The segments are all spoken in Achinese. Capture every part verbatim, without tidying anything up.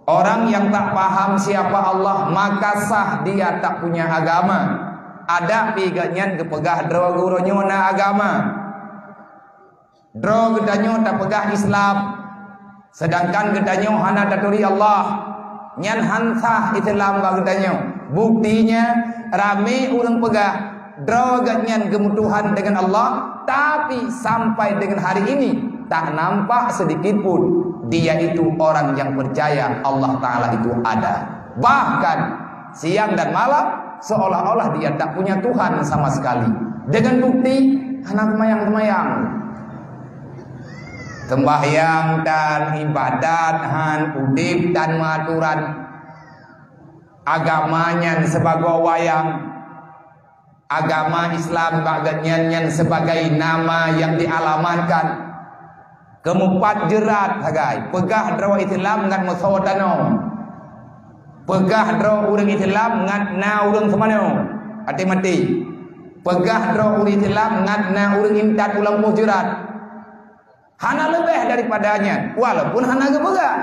Orang yang tak paham siapa Allah, maka sah dia tak punya agama. Adak pih gobnyan geupeugah droe geuh uroe nyoe na agama. Droe geutanyoe tapeugah Islam, sedangkan geutanyoe hana taturi Allah. Nyan han sah Islam bak geutanyoe. Buktinya, ramé ureuëng peugah droe gobnyan geumeutuhan deungon Allah, tapi sampai dengan hari ini tak nampak sedikit pun dia itu orang yang percaya Allah Ta'ala itu ada. Bahkan siang dan malam seolah-olah dia tak punya Tuhan sama sekali. Dengan bukti, hana seumayang-seumayang. Sembahyang dan ibadat han, udeb dan meuaturan. Agama nyan sibagoe wayang. Agama Islam bak gobnyan nyan sebagai nama yang dialamatkan. Keumeupat jeurat sagai, peugah droe Islam ngat meusoe tanoh. Peugah droe ureuëng Islam ngat na ureuëng seumanoe, até maté. Peugah droe ureuëng Islam ngat na ureuëng intat u lampôh jeurat. Hana leubeh daripada nyan, walaupun hana geupeugah.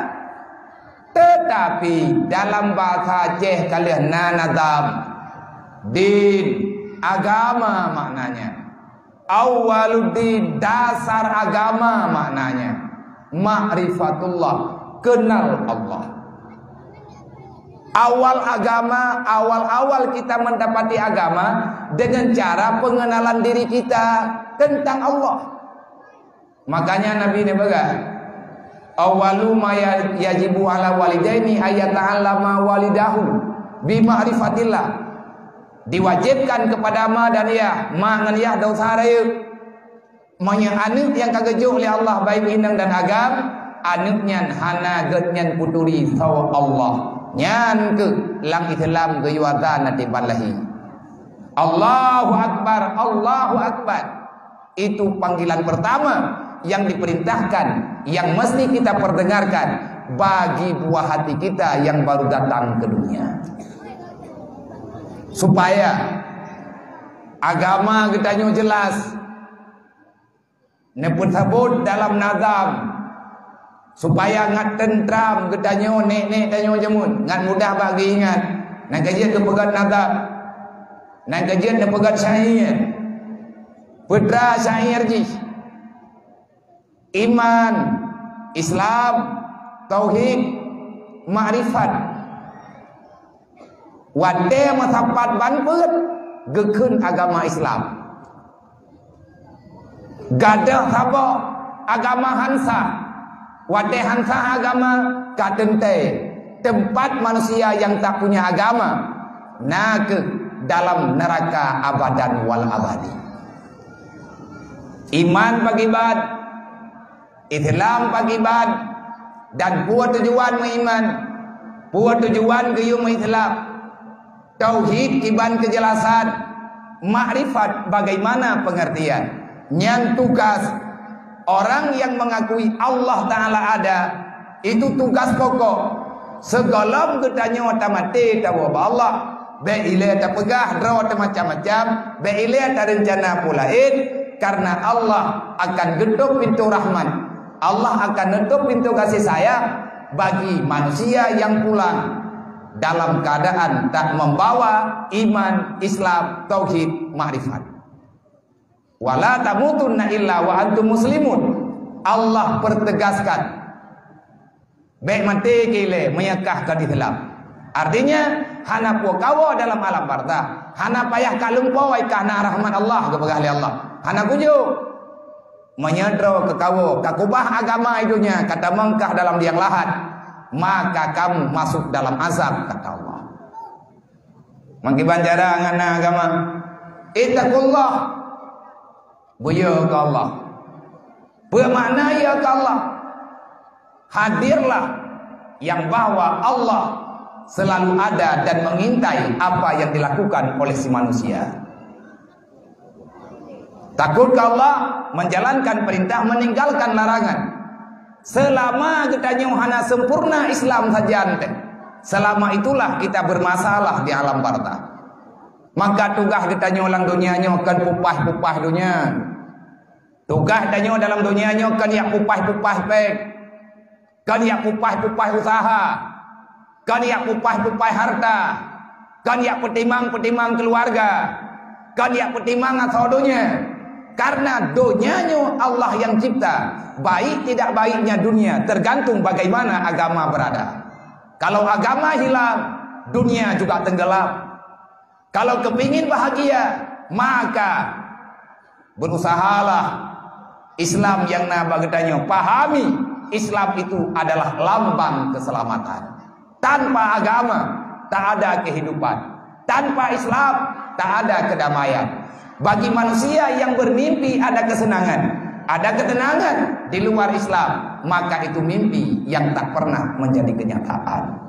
Tetapi dalam bahasa Aceh ka lheueh na nazam, din, agama maknanya. Awwaluddin, dasar agama maknanya. Ma'rifatullah, kenal Allah. Awal agama, awal-awal kita mendapati agama dengan cara pengenalan diri kita tentang Allah. Makanya Nabi neupeugah, "Awwalu ma ya-, yajibu ala walidaini ayyata'allama walidahu bi ma'rifatillah." Diwajibkan kepada ma dan yah, ma ngon yah dosa rayeuk. Meunyoe aneuëk nyang ka geujok lé Allah baik inong dan agam, aneuëk nyan hana gobnyan peuturi soe Allah. Nyan keuh lam Islam geuyue azan na tiban lahé. Allahu Akbar, Allahu Akbar. Itu panggilan pertama yang diperintahkan, yang mesti kita perdengarkan bagi buah hati kita yang baru datang ke dunia. Supaya agama geutanyoe jelas, neupeusabot dalam nazam, supaya ngat teuntram geutanyoe, nek-nek tanyoe jameun, ngat mudah bak geuingat. Nyang keujeuet geupeugét nazam, nyang keujeuet neupeugét syair. Peue teuma syair jih? Iman, Islam, tauhid, makrifat. Watée meusapat ban peuet geukheun agama Islam. Gadôh saboh agama han sah. Watée han sah agama ka teuntée teumpat manusia nyang tak punya agama na keuh dalam neuraka abadan wal abadi. Iman pakiban, Islam pakiban, dan peue tujuan meuiman, peue tujuan geuyue meuislam. Tauhid kiban keujelasan, makrifat bagaimana pengertian. Nyan tugas orang yang mengakui Allah Ta'ala ada, itu tugas pokok. Sigohlom geutanyoe tamaté tawoe bak Allah, bék ilée tapeugah droe teumacam-macam, bék ilée tareuncana peue laén, karena Allah akan geutup pintoe rahmat. Allah akan neutup pintoe gaséh sayang bagi manusia nyang pulang dalam keuadaan tak membawa iman, Islam, tauhid, makrifat. "Wala tamutunna illa wa antum muslimun." Allah pertegaskan, bék maté keu ilée meunyoe kah kon Islam. Artinya, hana peue kawoe dalam alam barzakh, hana payah kaleumpoi kah na rahmat Allah geupeugah lé Allah. Hana kujok. Meunyoe droe keu kawoe ka kubah agama i donya, ka tamong kah dalam liang lahat, maka kamu masuk dalam azab, kata Allah. Meukiban cara ngon na agama? Ittaqullah. Buyeu keu Allah. Peue makna yeu keu Allah? Hadirlah yang bahwa Allah selalu ada dan mengintai apa yang dilakukan oleh si manusia. Takot keu Allah, menjalankan perintah, meninggalkan larangan. Selama geutanyoe hana sempurna Islam sajan teh, selama itulah kita bermasalah di alam barzakh. Maka tugaih geutanyoe lam donya nyoe kon pupah-pupah donya. Tugaih tanyoe dalam donya nyoe kon jak pupah-pupah péng. Kon jak pupah-pupah usaha, Kon jak peupaih-peupaih harta, kon jak peutimang-peutimang keuluwarga, kon jak peutimang asoe donya. Karena donya nyoe Allah nyang cipta, baik tidak baiknya dunia tergantung bagaimana agama berada. Kalau agama hilang, dunia juga tenggelam. Kalau kepingin bahagia, maka berusahalah Islam nyang na bak geutanyoe pahami. Islam itu adalah lambang keselamatan. Tanpa agama, tak ada kehidupan. Tanpa Islam, tak ada kedamaian. Bagi manusia yang bermimpi ada kesenangan, ada ketenangan di luar Islam, maka itu mimpi yang tak pernah menjadi kenyataan.